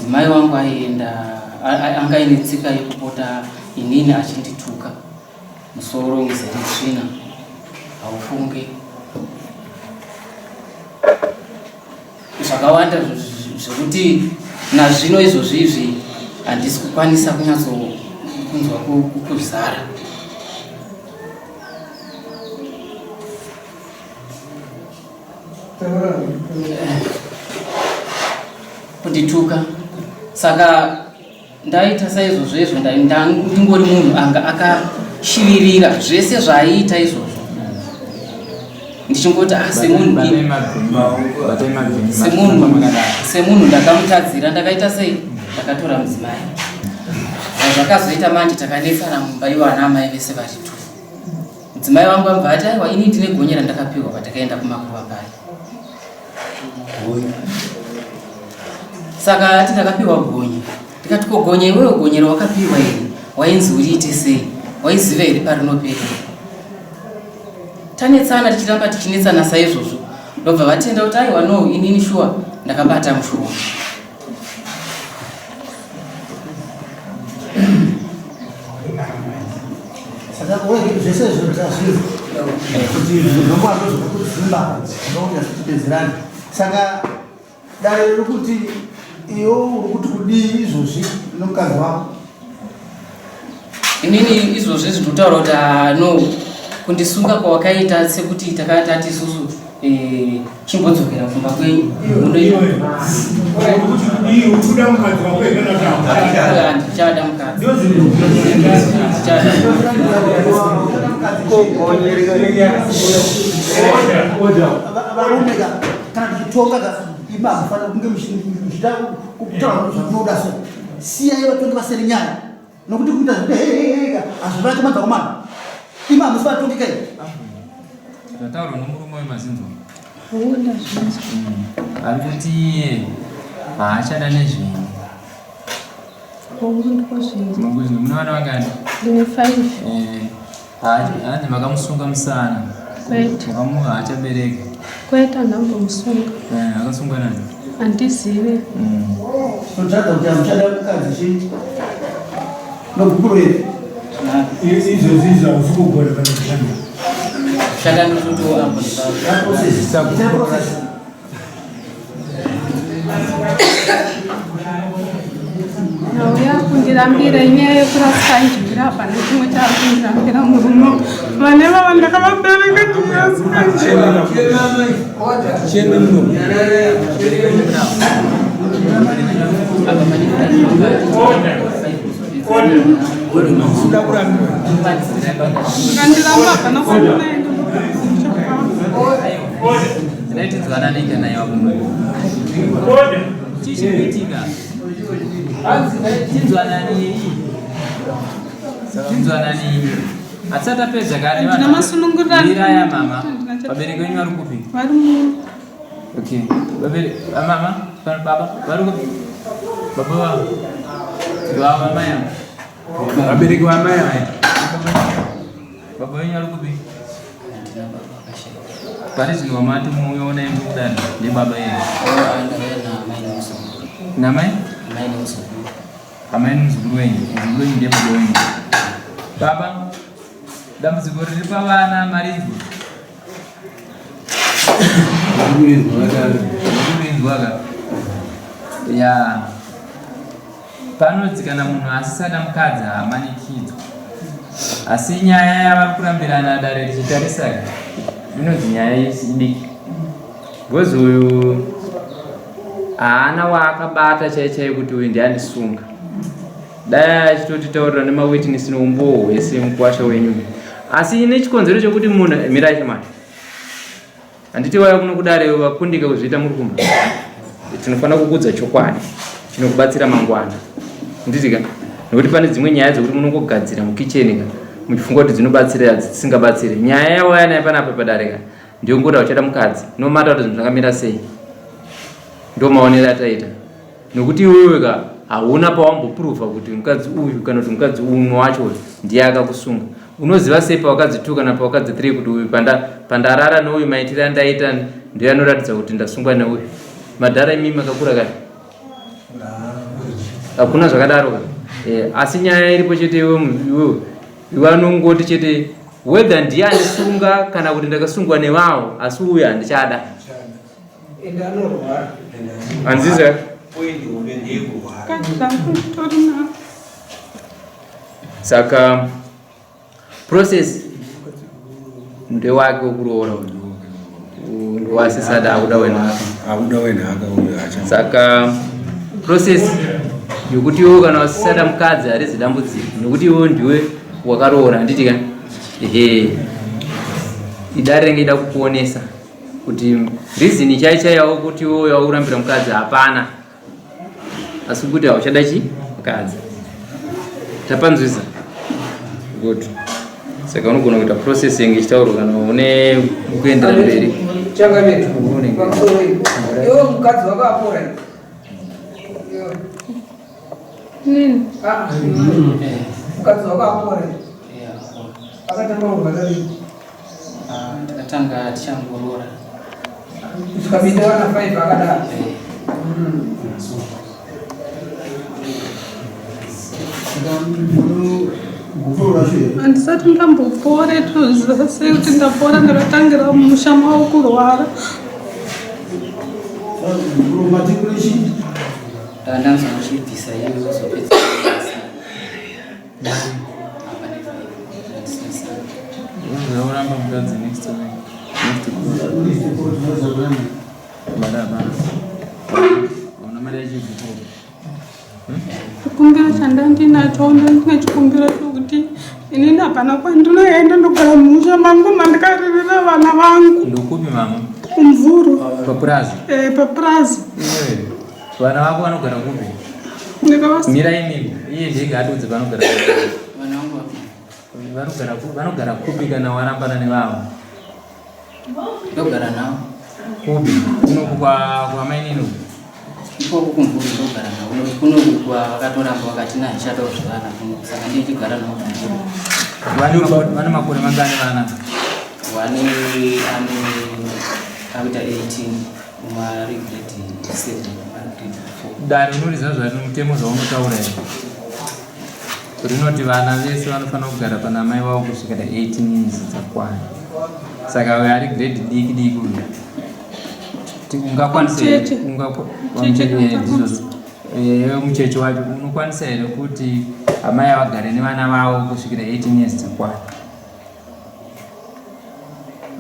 Mudzimai wangu aienda anga aine tsika yekupota inini achindituka musoro uzere tsvina haufunge zvakawanda zvekuti nazvino izvozvi izvi handisi kukwanisa kunyatso kunzwa kuzara. Kundituka saka ndaita saizvozvo izvo ndingori munhu anga akashivirira zvese zvaaiita izvozvo ndichingoti ah, semunhu ndakamutadzira ndakaita sei ndakatora mudzimai zvakazoita manje takanetsana mumba ivo ana amai vese vari two Mudzimai wangu ambva ati aiwa ini ndine gonye randakapiwa patakaenda kumakuva paye. Saka ati ndakapiwa gonye. Ndikati ko gonye iwewe gonye rawakapiwa iri wainzi uriite sei? Waiziva here parinoperera? Tanetsana tichiramba tichinetsana saizvozvo. Ndobva vatenda kuti aiwa no inini shuwa ndakabata mushonga. Saka zvese izvo tazvinzwa kuti zvombo hazvozvoda kuzimba zvokuti hazvitipedzerani. Saka dare riri kuti iwe uri kuti kudii izvozvi nomukadzi wako? Inini izvozvi zvinotaura kuti ah, no kundisunga kwawakaita sekuti takatati isusu eh, chimbodzokera kumba kwenyu ndichada mukadzi. Varume ka kana tichitonga ka imi hamufanira kunge muchida kutaura zvamunoda so siyai vatongi vasere nyaya nokuti kuita zvekuti heheheka hazvivake madzvakomana imi hamusi vatongi kai Zvataurwa nomurume wemazinzwa. Ari kuti iye haachada nezvenyu. Mungozvinzwa. Mune vana vangani? Ndine five. Eh, hanzi makamusunga musana. Kwete. Makamu haachabereka. Kwete handambomusunga. Eh, akasungwa nani? Handizive. Unotsvaga kuti hamuchada mukadzi chii nogupuro here? Izvozvi izvi hausi kugona kana kushanda. Shanda ndototoona Process. Ita process. Nhau yakundirambira inyaya yekurasika njira hapana chimwe chaakundirambira murume vane vava ndakavabereka ndinirasika njira. Kandiramba hapana kwandinoenda. Ndaitinzwanane kana iwa kumwe. Chii chiri kuitika? Tinzwanani. Tinzwanani. Hatisati tapedza kani Ndina masunungurira. Mira ya mama. Vabereki venyu vari kupi? Vari mu Okay. Vabereki mama, baba vari kupi? Baba vavo. Baba mai avo. Vabereki vamai ava. Baba venyu vari kupi? Pane zvinhu wamati muona imudana ndebaba yenyu. Namai? Amai nemuzukuru wenyu. Muzukuru wenyu ndiye baba wenyu. Baba, dambudziko riri pavana marinzwa. Kurinzwa ka. Ya. Panonzi kana munhu asisada mukadzi haamanikidzwa. Asi nyaya yavari kurambirana dare richitarisa inonzi nyaya idiki. Because uyu haana waakabata chai chai kuti uyu ndiye andisunga. Dai achitotitaurira nemawitness neumbowo hwese mukuwasha wenyu. Asi nechikonzero chekuti munhu mirai chamani. Handiti vaya kuno kudare vakundika kuzviita muri kumba. Tinofanira kukudza chokwadi chinokubatsira mangwana. Handiti ka? Nekuti pane dzimwe nyaya dzekuti munongogadzira mukicheni ka muchifunga kuti dzinobatsira dzisingabatsire. Nyaya yawaya nayo panapa padare ka ndiyongoti hauchada mukadzi no matter kuti zvinhu zvakamira sei. Ndo maonero ataita. Nokuti iwewe ka hauna pawamboprova kuti mukadzi uyu kana kuti mukadzi umwe wacho uyu ndiye akakusunga. Unoziva sei pawakadzi 2 kana pawakadzi 3 kuti uyu panda pandarara neuyu maitire andaita ndiye anoratidza kuti ndasungwa neuyu. Madhara imi makakura kani? Hakuna zvakadaro ka. Eh, asi nyaya iripo chete iwe iwe iwe anongoti chete whether ndiye andisunga kana kuti ndakasungwa nevawo asi uyu handichada. Ende anorwara. Anziza. Point hombe ndeyekurwara. Kazvangu nako. Saka process ndewake wekuroora uyu ndowasisada akuda wenhaka akuda wenhaka uyu acha saka process yokuti iwe kana wasisada mukadzi harizi dambudziko nokuti iwe ndiwe wakaroora handiti ka ehe idare ringe ida kukuonesa kuti reason chai chaiyawo kuti iwe wakurambira mukadzi hapana asi kuti hauchada chi mukadzi tapanzwisa good saka unogona kuita processing ichitaurwa kana une kuendera mberi Changamire. Pamusoro ipo. Iwe mukadzi wako apora. Iwe. Nini? Ah, mukadzi wako apora. Akatanga kurwara rini? Ah, takatanga tichangoroora. Kusvika kuita vana 5 akadaro. Handisati ndambopore toziva sei kuti ndapora ndakatangira mumusha mavo kurwara. Ndanzwa muchibvisa iwe uzopedza. Uramba mukadzi next to me. Next to Mara hapana. Una mari yachibvuko. Chikumbiro chandandinacho ndandine chikumbiro chokuti inini hapana kwandinoenda ndogara mumusha mangu mandikaririra vana vangu. Ndokupi mama? Kumvuru. Papurazi? Eh, papurazi. Iwe. Vana vako vanogara kupi? Ndakavasi. Mira imimi. Iye ndega adudze vanogara kupi. Vana vangu vapi? Vanogara kupi? Vanogara kupi kana warambana nevavo? Ndogara navo. Kupi? Kunoku kwa kwa mainini uku. Ikoko kumvuru ndogara navo. Nokuti kunoku kwa vakatoramba vakati na ndichadawo zvevana kuno. Saka ndiye chigara navo kumvuru. Vane makore mangani vana? Vane ane akuita 18. Dare unoriziva zvarino mutemo zvaunotaura here? Rinoti vana vese vanofanira kugara pana amai vavo kusvikira 18 years dzakwana. Saka uyo ari grade diki diki uyu ungakwanisa here ndizvozvo mucheche wacho unokwanisa here kuti amai avagare nevana vavo kusvikira 18 years dzakwana?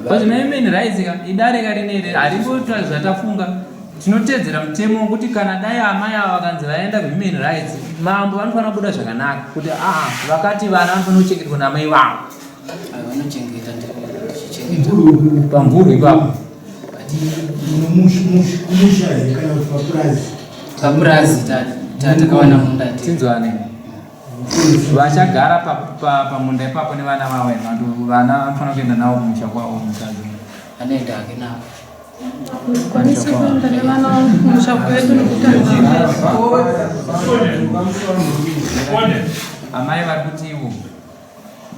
Because mahuman rights ka idare ka rineri harimboita zvatafunga tinotedzera mutemo wekuti kana dai amai ava vakanzi vaenda kuhuman rights mambo vanofanira kubuda zvakanaka kuti aa vakati vana vanofanira kuchengetwa namai vavo vanochengeta ndichichengeta pamvurwi ipapo kumusha here kana kuti papurazi papurazi takawana munda tinzwane vachagara pamunda ipapo nevana vavo here vanhu vana vanofanira kuenda navo kumusha kwavo mukadzi anoenda hake navo Kwanisi kuenda nevana vangu kumusha kwedu nekuti handina amai vari kuti ivo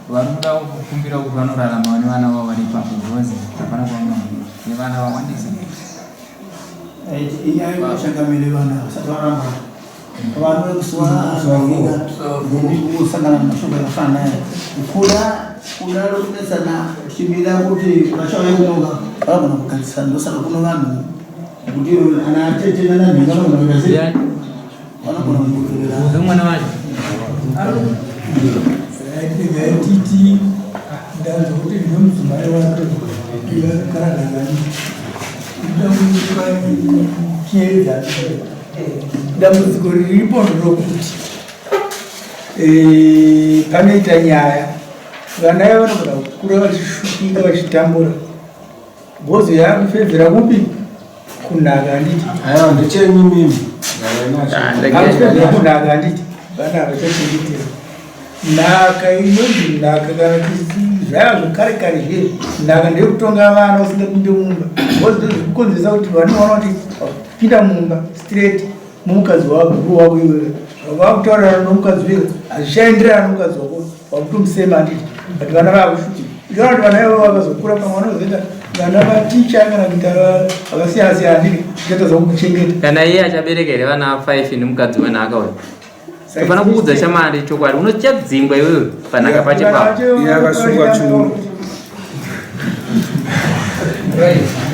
vari kuda kukumbira kuti vanorarama nevana vavo vari ipapo because hapana kwavanoenda nevana vawandisa Inyaya yekuchangamire vana vasati varamba vanhu vekusiwakusangana nemashoko akafanana nayo kuda kuda rokunetsana tichimira kuti vachauya kunoka vanogona kugarisana ndosaka kuno vanhu nekuti ana tete nana nhinga vanogona kuita sei vanogona kugoverera mwana wacho titi ndanzwa kuti nemudzimai wake ivanogara nangani chiedza dambudziko riripo nderokuti eh, panoita nyaya vana ivo vanogona kukura vachishupika vachitambura bhozi yaakufedzera kupi kunhaka handiti aiwa ndechenyu mimi akufedzera kunhaka handiti vana havachachengetera Nhaka inonzi nhaka kana zvaiva zvekare kare zviye nhaka ndeyekutonga vana usingapinde mumba because ndozvikukonzeresa kuti vanoona kuti pinda mumba straight mumukadzi wako uri wako iwewe vakutaurirana nomukadzi uye hazvichaenderana nomukadzi wako wakutomusema handiti but vana vakushuti uchaona kuti vana ivavo vakazokura pamwe vanozoita vana vaticha kana kuita vakasiyana siyana handiti uchatadza kukuchengeta kana iye achabereka here vana 5 nemukadzi wenhaka uyu. Tofana kuudza shamari chokwadi unochadzingwa iwewe panhaka pache papo. Iye akasungwa chiuno. Right.